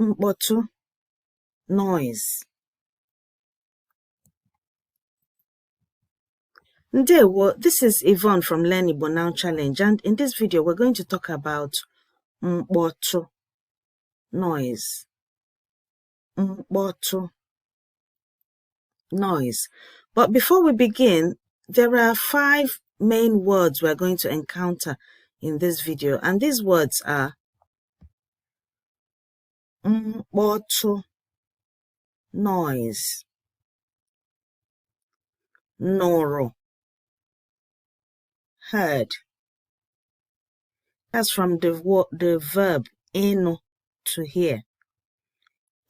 Mkpọtụ, noise. Ndewo, this is Yvonne from Learn Igbo Now Challenge, and in this video we're going to talk about mkpọtụ, noise. Mkpọtụ, noise. But before we begin, there are 5 main words we're going to encounter in this video, and these words are mkpọtụ, noise, nụrụ, heard. That's from the verb ịnụ, to hear.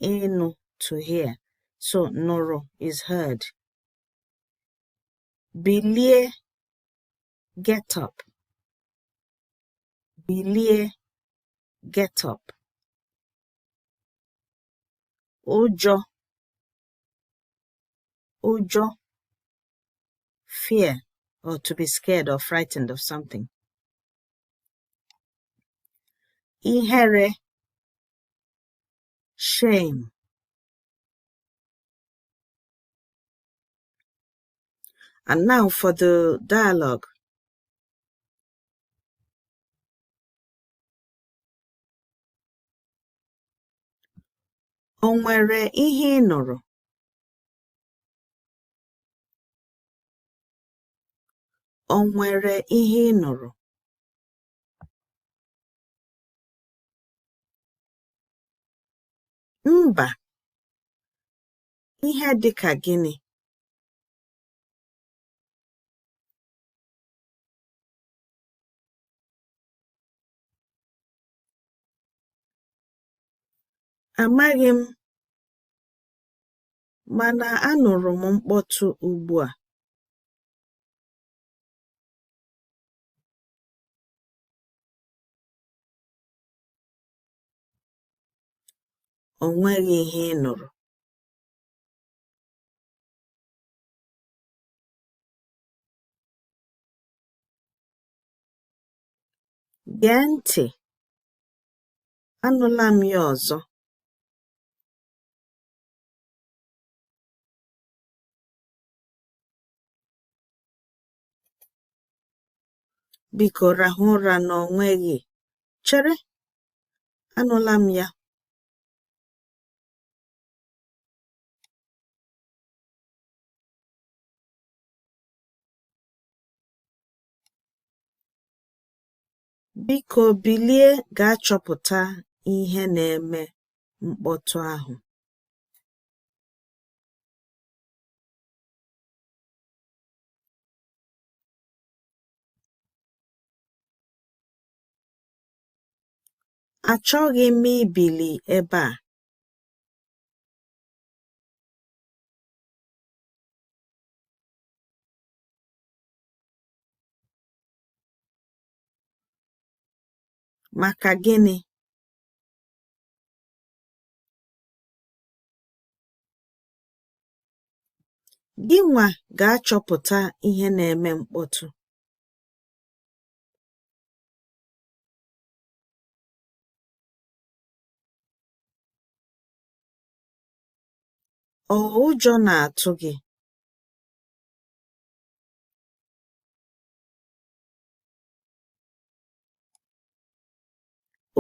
Ịnụ, to hear. So nụrụ is heard. Bilie, get up. Bilie, get up. Ụjọ, ụjọ, fear, or to be scared or frightened of something. Ihere, shame. And now for the dialogue. O nwere ihe ị nụrụ? O nwere ihe ị nụrụ? Mba. Ihe dị ka gịnị? Amaghị m, mana anụrụ m mkpọtụ ugbu a. O nweghị ihe ị nụrụ. Gee ntị, anụla m ya ọzọ. Biko rahụ ụra na o nweghị. Chere, anụla m ya. Biko bilie gaa chọpụta ihe na-eme mkpọtụ ahụ. Achọghị m ibili ebe a. Maka gịnị? Gịnwa ga-achọpụta ihe na-eme mkpọtụ. Ọ ụjọ na-atụ gị?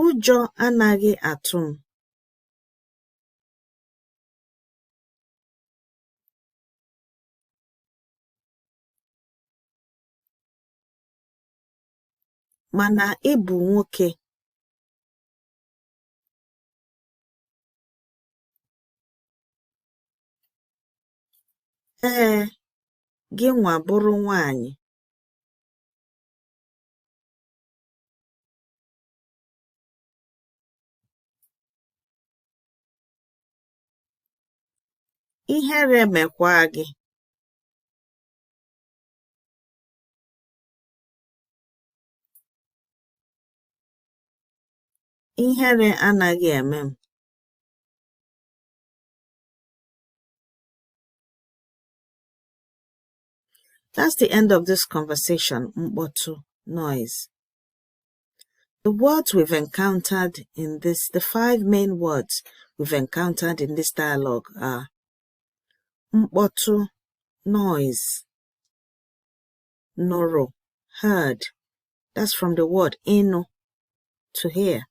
Ụjọ anaghị atụ m. Mana ị bụ nwoke. Ee, gịnwa bụrụ nwaanyị. Ihere mekwaa gị. Ihere anaghị eme m. That's the end of this conversation, mkpọtụ, noise. The words we've encountered in this, the five main words we've encountered in this dialogue are mkpọtụ, noise, nụrụ, heard. That's from the word ịnụ, to hear.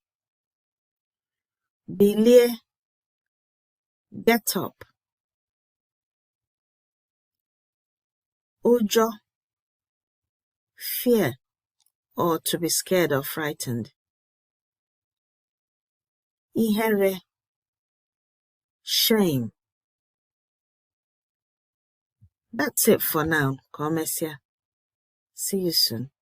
Bilie, get up. Ụjọ, fear, or to be scared or frightened. Ihere, shame. That's it for now. Ka o mesịa. See you soon.